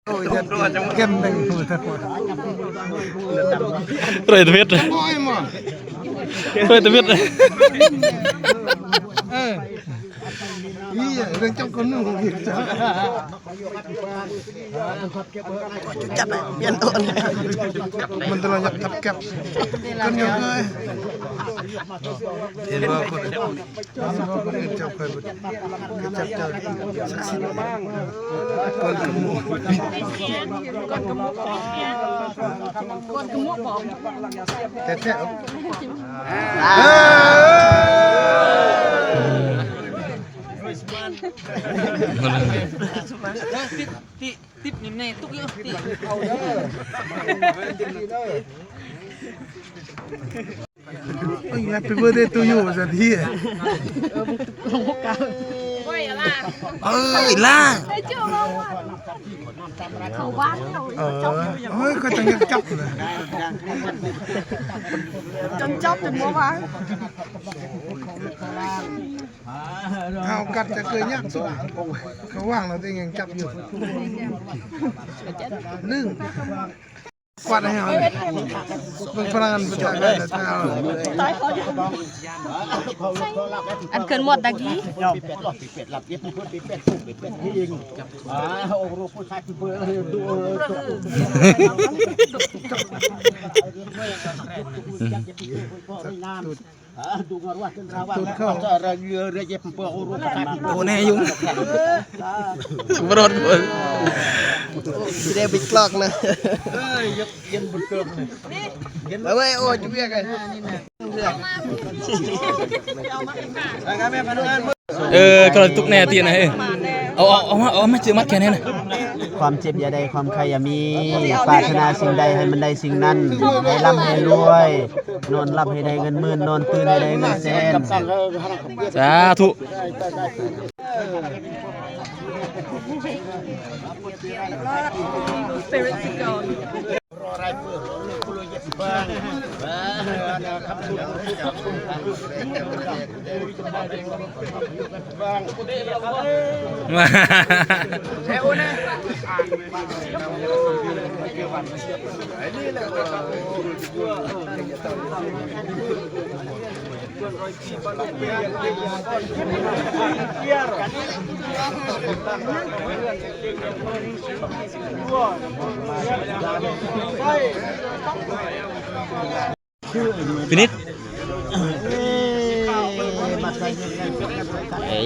ໂອ້ຍ ເກັມແມ່ງ ເຣຍຕະເວັດ ເຣຍຕະເວັດ ເອີ ນີ້ເລື່ອງຈັບຄົນໜຶ່ງ ຈັບໄປປ່ຽນໂຕ ມັນຕະຫຼອດ ຈັບແກັບ ຄົນເດີ ເຫັນບໍ່ ຄົນ ເຈົ້າເພິ່ນ ເຈົ້າ ເຈົ້າສັກສິດ ກ່ອນຂະໂມຍ ກ່ອນຂະໂມຍ ແທ້ໆ ເອີ ຕິດ ຕິດ ຕິດນີ້ແນ່ ຕຸກຢູ່ ຕິດ Happy birthday to you ວ່າຊັ້ນເຮີຍ ເອີຍ ລາ ເອີຍ ລາ ເຂົ້າບ້ານເຂົາ ເອີ ເຮີ້ຍ ຂ້ອຍຈັ່ງຢາກຈັບເລີຍ ຈົນຈັບຈົນບໍ່ວ່າງ ເຮົາກັດຈະເຄີຍຍາກສຸດ ເຂົາວ່າງແລ້ວ ຕົວເອງຍັງຈັບຢູ່ ໜຶ່ງ ກວາດໃຫ້ເຮົາ ເບິ່ງພະລັງງານປະຊາກອນ ອັນເຄື່ອນໝົດຕະກີ້ ໂອ້ ແນ່ຢູ່ ບໍ່ລອດ ຊິໄດ້ບິດກລອກນະ ເອົາໄວ້ ໂອ້ ຈຸວຽກ ເອີ ກໍຕຸກແນ່ຕິນະ ເອີ ເອົາ ເອົາ ເອົາມາ ເອົາມາ ເຈີມັດແຂນໃຫ້ນະ ຄວາມເຈັບຢ່າໄດ້ ຄວາມໄຂ້ຢ່າມີ ປາດຖະໜາສິ່ງໃດໃຫ້ມັນໄດ້ສິ່ງນັ້ນ ໃຫ້ລ່ຳໃຫ້ລວຍ ນອນຫຼັບໃຫ້ໄດ້ເງິນໝື່ນ ນອນຕື່ນໃຫ້ໄດ້ເງິນແສນ ສາທຸ Finish. ເອີ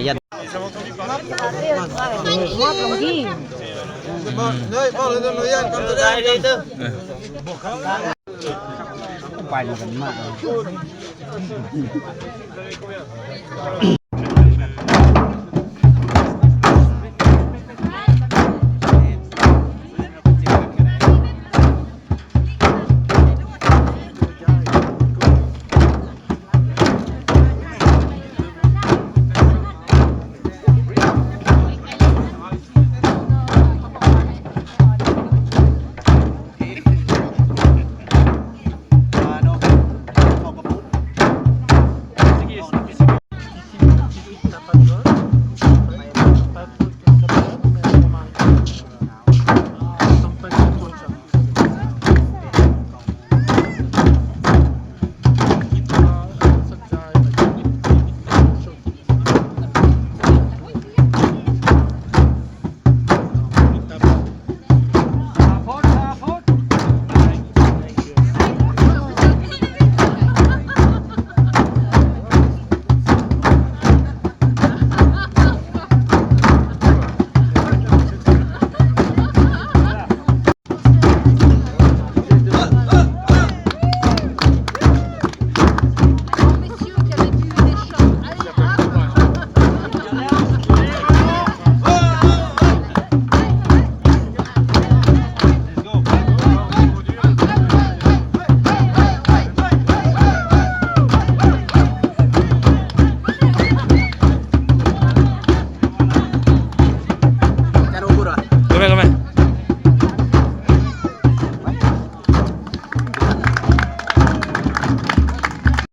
ໄປນຳກັນມາ.